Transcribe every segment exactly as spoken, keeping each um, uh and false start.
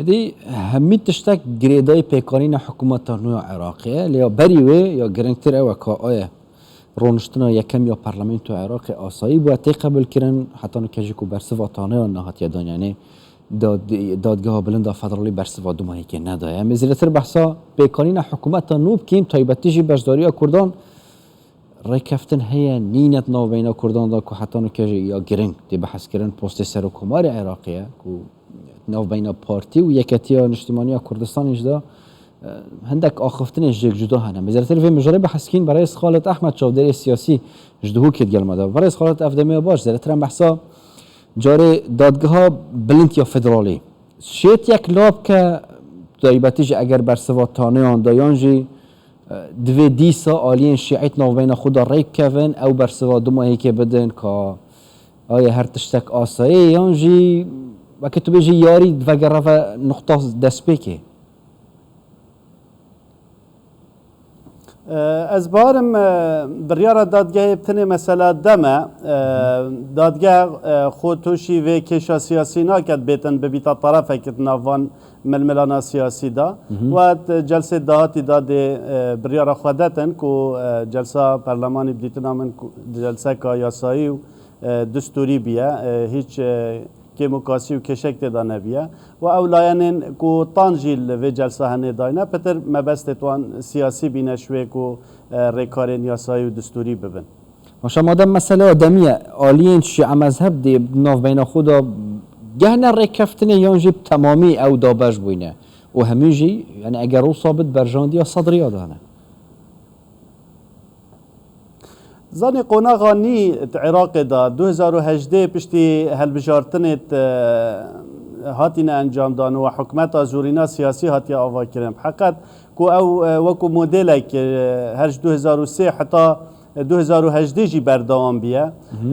Êdî hemî tiştek girêdayî pêkanîna hikûmeta nû ya Iraqê ye, lê ya berî wê ya girîngtir ew e ka aye roniştina yekem ya Parlamentoya Iraqê asayî bûye, tê qebûlkirin, heta nûke jî ku bersiva taneyan nehatiye dan, yanî dad-, Dadgeha Bilind a Federalî bersiva dumahîkê nedaye. Em ê zêdetir behsa pêkanîna hikûmeta nû bikîn, taybetî jî beşdariya Kurdan. Rêkeftin heye, nîne di navbeyna Kurdan de ku heta nûke jî ya giring tê behskirin, postê Serokkomarê Iraqê ye ku navbeyna partî û Yeketiya Niştimanî ya Kurdistanê jî de, e, hindek axiftinên jêkcuda hene. Em ê zêdetir vê mijarê behskîn, berêz Xalid Ehmed, çavdêrê siyasî ji Duhokê digel me de. Berêz Xalid, ev demê baş, zêdetir em behsa carê Dadgeha Bilind ya Federalî. Şêt yek lav ke, taybetî jî eger bersiva taneyan de yan jî, e, divê dîsa aliyên şîît navbeyna xwe de rêk kevin, ew bersiva dumahîkê bidin ka aye her tiştek asayê, yan jî weke tu bêjî yarî vegereve nuqta destpêkê. Ez barim, e, biryara dadgehê bi tenê mesela dem e. E, dadgeh, e, xwe tûşî vê kêşa siyasî nake bêtin bibîta tarafekî di nav van milmilana siyasî de. Wet celsê dahatî de dê, e, biryara xwe detin ku, e, celsa perlemanî bi dîtina min ku celseka yasayî û, e, distûrî biye. E, hîç, e, kêmokasî û kêşek tê de nebiye. Û ew layenên ku tan jî li vê celsa henê dayne, pitir mebestê wan siyasî bîne ji wê ku, e, rêkarên yasayî û distûrî bibin. Maşa madem meseleya demî ye, aliyên şîe mezheb dê di navbeyna xwe de gehne rêkeftinê yan jî bi temamî ew dabeş bûyne û hemî jî, yani eger wisa bit berjandiya Sedriya de hene. Zanî qonaxa nî di Iraqê de du hezar û hejdeh piştî helbijartinê di, e, hatîne encamdan û hikûmeta zorîna siyasî hatiye avakirin. Bi heqet ku ew, e, wekû modelek, e, her ji du hezar û sê heta du hezar û hejdeh jî berdewam biye.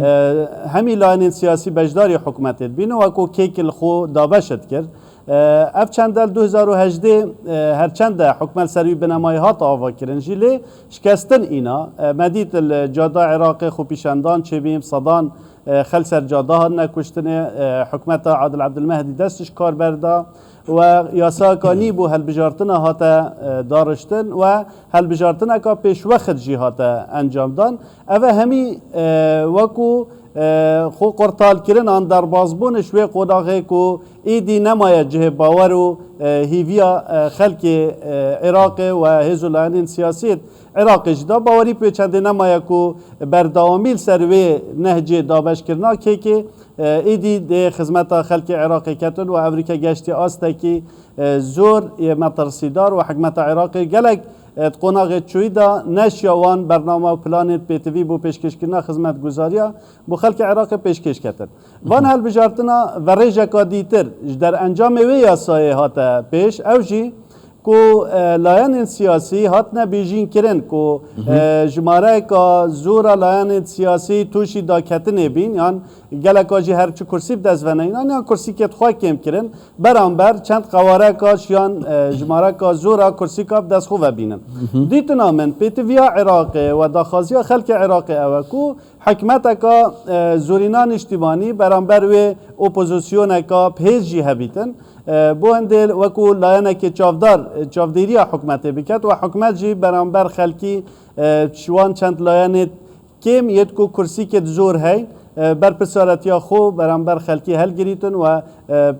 E, hemî layenên siyasî beşdarî hikûmetê dibîn û wekû kêk li xwe dabeş dikir. E, ev çende li du hezar û hejdeh, e, her çende hikûmet ser wî binemayî hat avakirin jî lê şikestin îna. E, me dît li cada Iraqê xwepîşandan çêbîn, sedan, e, xelk ser cada hatine kuştinê, e, hikûmeta Adil Ebdilmehdî dest ji kar berda we yasayeka nî bo helbijartina hate, e, dariştin we helbijartineka pêşwext jî hate encamdan. Ev e hemî, e, wekû, e, xwe qurtalkirin an derbazbûn ji wê qonaxê ku êdî nemaye cihê bawer û, e, hîviya, e, xelkê, e, Iraqê we hêz û layenên siyasî Iraqê jî da bawerî pê çendê nemaye ku berdewamî li ser wê nehcê dabeşkirina kêkê, e, êdî dê xizmeta xelkê Iraqê ketin û evrîke geştî astekî, e, zor yê metirsîdar û hikûmeta Iraqê gelek, e, di qonaxê çûyî de neşiya wan bername û planên pêtivî bo pêşkêşkirina xizmetguzariya bo xelkê Iraqê pêşkêş ketin. Van helbijartina verêjeka dîtir ji derencamê wê yasayê hate pêş, ew jî ku, e, layenên siyasî hatine bêjînkirin ku, e, jimareyeka zor a layenên siyasî tûşî daketinê bîn, yan geleka jî her çi kursî bi dest ve neynan, yan kursîkêt xwe kêm kirin, beramber çend qewareka şiyan, e, jimareka zor a kursîka bi dest xwe ve bînin. Dîtina min, pêtiviya Iraqê we daxwaziya xelkê Iraqê ew e ku hikûmeteka, e, zorîna niştimanî beramber wê opozisyoneka bi hêz jî hebîtin. E, bo hindê wekû layenekê çavdar, e, çavdêriya hikûmetê biket û hikûmet jî beramber xelkî, e, ji wan çend layenê kêm yêt ku kursîkêt zor heyn, e, berpirsaretiya xwe beramber xelkî helgirîtin û, e,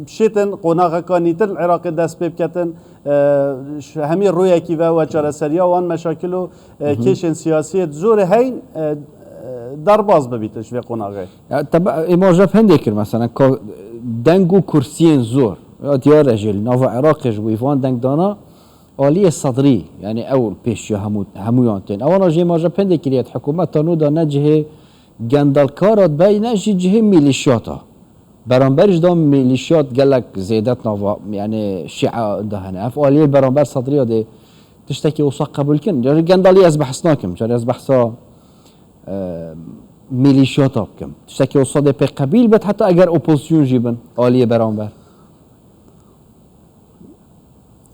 şêtin qonaxeka nîtir li Iraqê dest pê biketin, e, ji hemî rûyekî ve we çareseriya wan meşakil û, e, kêşên siyasî yêt zor heyn, e, e, derbaz bibîtin ji vê qonaxê. Ya, tebe-, îmaje bi hindê kir, mesela, ka deng û kursiyên zor. Ya, diyar e jî li nava Iraqê ji bo van dengdana aliyê Sedrî, yani ew pêşiya hemû, hemûyan tên. Ewana jî îmaje bi hindê kiriye, hikûmeta nû da ne cihê gendalkara dibe, ne jî cihê mîlîşiyata. Beramberî jî da mîlîşiyat gelek zêde di nava, yani şîe de hene. Ev aliyê beramber Sedriya dê tiştekî wisa qebûl kin. Carî gendalî ez behs nakim. Carî ez behsa, e, mîlîşiyata bikim. Tiştekî wisa dê pê qebîl bit, heta eger opozîsyon jî bin, aliyê beramber.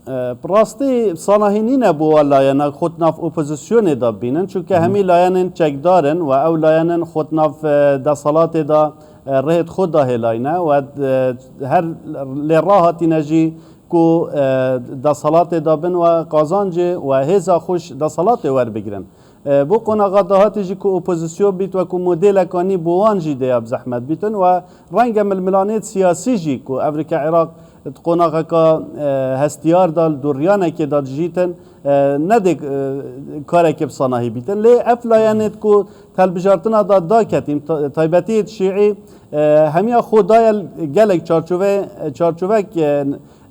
E, bi rastî sanahî nîne bo wan layena xwe di nav opozîsyonê de bibînin. Çunke hemî layenên çekdar in û ew layenên xwe di nav, e, desalatê de, e, rihêt xwe dahêlayne we, e, her lê rahatîne jî ku, e, deselatê da bin we qazancê we hêza xwe ji deselatê werbigirin. E, bo qonaxa dahatî jî ku opozîsyon bît, wekû modêleka nî bo wan jî dê ya bi zehmet bîtin we renge milmilanêt siyasî jî ku evrike Iraq di qonaxeka, e, hestiyar da, li dûriyanekê da dijîtin, e, nedê, e, karekê bi sanahî bîtin. Lê ev layenêt ku telbijartina da daketîn, ta-, taybetiyêt şîî, e, hemiya xwe daye gelek çarçove-, çarçovek, e,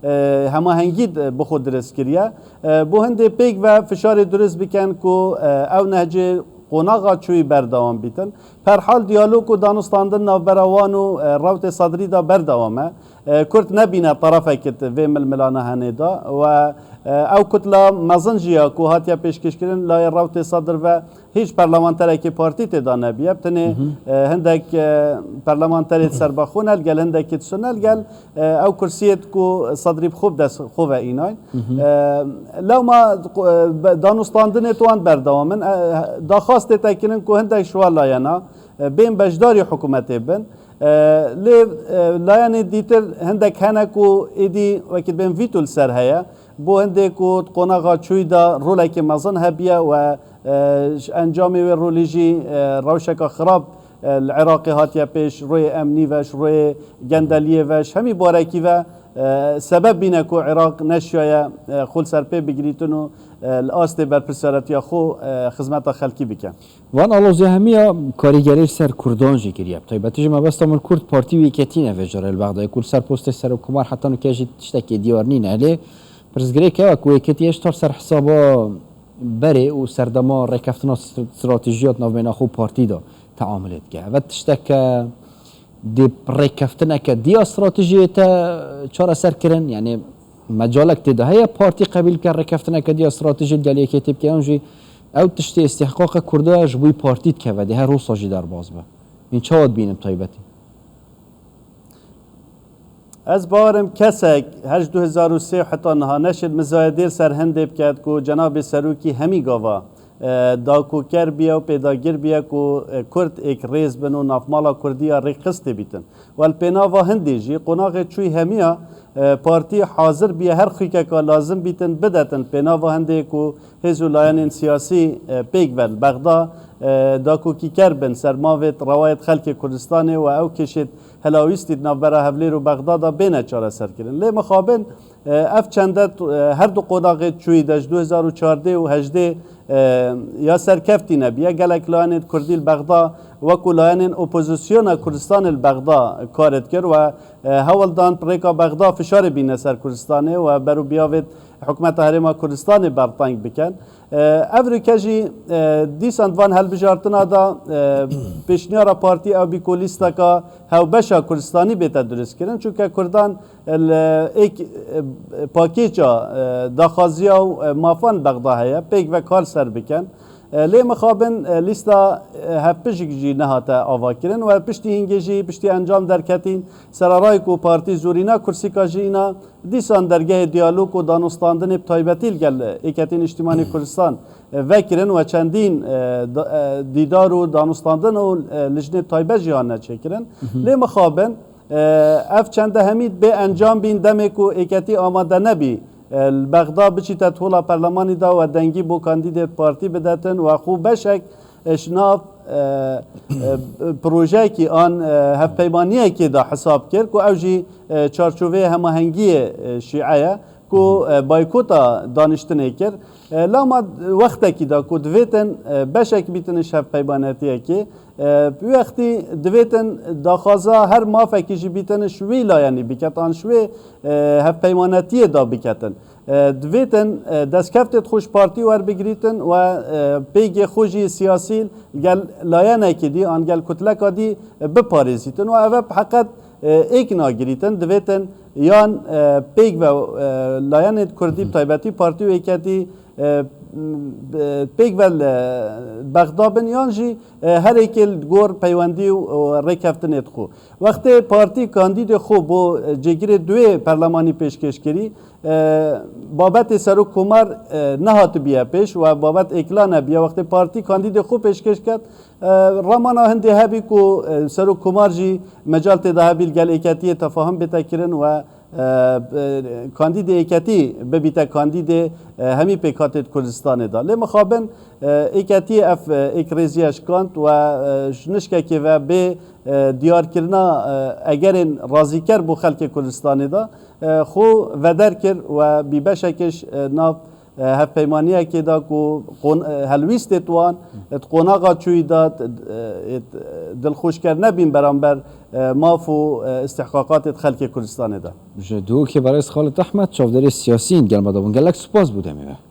e, hemahengî d-, bi xwe dirist kiriye. E, bo hindê pêk ve fişarê dirist bikin ku, e, ew nehcê qonaxa çûyî berdewam bîtin. Perhal diyalog û danûstandin navbera wan û, e, rewtê Sedrî de berdewam e. E, Kurd nebîne terefekî di vê milmilana henê de we, e, ew kutla mezin jî ya ku hatiye pêşkêşkirin layê rewtê Sedr ve hîç parlamenterekî partî tê de nebiye. Bi tenê, Hı hı. e, hindek, e, parlamenterê serbexwe ne, li gel hindekî di sune, li gel, e, ew kursiyê ku Sedrî bi xwe bi dest xwe ve înayn. Hı hı. E, lewma, e, be-, danûstandinê tu wan berdewam in. E, daxwastê te kirin ku hindek ji wan layena, e, bên beşdarî hikûmetê bin. E, lê, e, layenê dîtir hindek hene ku êdî wekî bên vîto li ser heye. Bo hindê ku di qonaxa çûyî de rolekê mezin hebiye we, e, ji encamê wê rolî jî, e, rewşeka xirab, e, li Iraqê hatiye pêş, rûyê emnî ve, ji rûyê gendeliyê ve, ji hemî barekî ve, e, sebeb bîne ku Iraq neşiyaye, e, xwe li ser pê bigirîtin û, e, li astê berpirsiyaretiya xwe, e, xizmeta xelkî bike. Van alozya hemiya karîgerî li ser Kurdan jî kiriye. Bi taybetî jî mebesta min Kurd Partî û Yeketî ne vê carê li Bexdayê ku li ser postê serokkomar heta nûke jî tiştekê diyar nîne. Lê pirsgirêk ew e ku Yeketî hêşta li ser hesaba berê û serdema rêkeftina str-, stratejiya di navbeyna xwe û partî de teamulê dike. Ev tişteke dê rêkeftineke diya stratejiyê te çareser kirin? Yanî mecalek tê de heye partî qebîl bike rêkeftineke diya stratejiyê digel Yeketî bike, yan jî ew tiştê îstîhqaqê Kurda ji bo partî dikeve, dê her wisa jî derbas be? Hîn çawa dibînin bi taybetî? Ez bawerim kesek her ji du hezar û sê heta niha neşêt mizayedê li ser hindê biket ku cenabê serokî hemî gava, e, dakoker biye û pêdagir biye ku, e, Kurd êk rêz bin û navmala Kurdiya rêkxistê bîtin. Wel pênava hindê jî qonaxê çûyî hemiya, e, partî hazir biye her xwîkeka lazim bîtin bidetin pênava hindê ku hêz û layenên siyasî, e, pêk ve li Bexda, e, dakokîker bin ser mavêt rewayêt xelkê Kurdistanê û ew kêşêt helawîstî di navbera Hevlêr û Bexda de bêne çareserkirin. Lê mixabin, e, ev çende, e, her du qonaxê çûyî de ji du hezar û çardeh û hejdeh, e, ya serkeftî nebiye. Gelek layenên Kurdî li Bexda wekû layenên opozisyona Kurdistanê li Bexda karê dikir we, e, hewl dan bi rêka Bexda fişarê bîne ser Kurdistanê we ber û biyavêt hikûmeta Herêma Kurdistanê berteng bikin. E, ev rike jî, e, dîsan di van hilbijartina de, e, pêşniyara partî ew bî ku lîsteka hewbeşa Kurdistanî bête dirustkirin. Çunke Kurdan li êk, e, pakêça, e, daxwaziya û, e, mafan li Bexda heye, pêk ve kar ser bikin. E, lê mixabin, e, lîsta, e, hevpişik jî nehate avakirin. We piştî hingê jî, piştî encam derketîn, serarayê ku partî zorîna kursîka jî îna, dîsan dergehê diyalog û danûstandinê bi taybetî li gel Êketî Niştîmanê Kurdistan, e, vekirin we çendîn, e, da-, e, dîdar û danûstandin û, e, lijnê taybet jî hane çêkirin. Hı hı. Lê mixabin, e, ev çende hemî bê encam bîn demê ku Êketî amade nebî, e, li Bexda biçîte tola perlemanî de we dengî bo kandîdê partî bidetin we xwe beşek, e, ji nav, e, e, projeyekî an, e, hevpeymaniyekê de hesab kir ku ew jî, e, çarçoveyê hemahengiyê, e, şîe ye ku, e, baykota daniştinê kir. E, lama wextekî de ku divêtin, e, beşek bîtin ji hevpeymanetiyekê, e, wî wextî divêtin daxwaza her mafekî jî bîtin ji wî layenî biket an ji wê, e, hevpeymanetiyê de biketin. E, divêtin, e, destkeftê xwe ji partî werbigirîtin we, e, pêgê xwe jî siyasî gel layenekê dî an gel kutleka dî, e, biparêzîtin. We eve bi heqet, e, êk nagirîtin. Divêtin yan, e, pêk ve, e, layenê Kurdî, bi taybetî partî û êketî, e, pêk ve li Bexda bin yan jî, e, her êkê li gor peywendî û, û rêkeftinê dixwe. Wextê partî kandîdê xwe bo, e, cêgirê duê perlemanî pêşkêş kirî, e, babetê Serok Komar, e, nehatibiye pêş we babet êkila nebiye. Wextê partî kandîdê xwe pêşkêş ket, e, ramana hindê hebî ku, e, Serok Komar jî mecal tê de hebî li gel êketiyê tefahim bête kirin we e, e, kandîdê êketî bibîte kandîdê, e, hemî pêkhatê di Kurdistanê de. Lê mixabin, e, êketî ev, e, êkrêziya şikand we, e, ji nişkekê ve bê, e, diyarkirina, e, egerên razîker bo xelkê Kurdistanê de, e, xwe veder kir we bîbeşekê ji, e, nav, e, hevpeymaniyekê de ku qon-, e, helwîstê wan, e, di qonaxa çûyî de, e, e, dilxweşker nebîn beramber, e, maf û, e, îstihqaqatê di xelkê Kurdistanê de. Ji dûkê berêz Xalid Ehmed, çavdêrê siyasî yên gel me de bûn. Gelek spas bo demê we.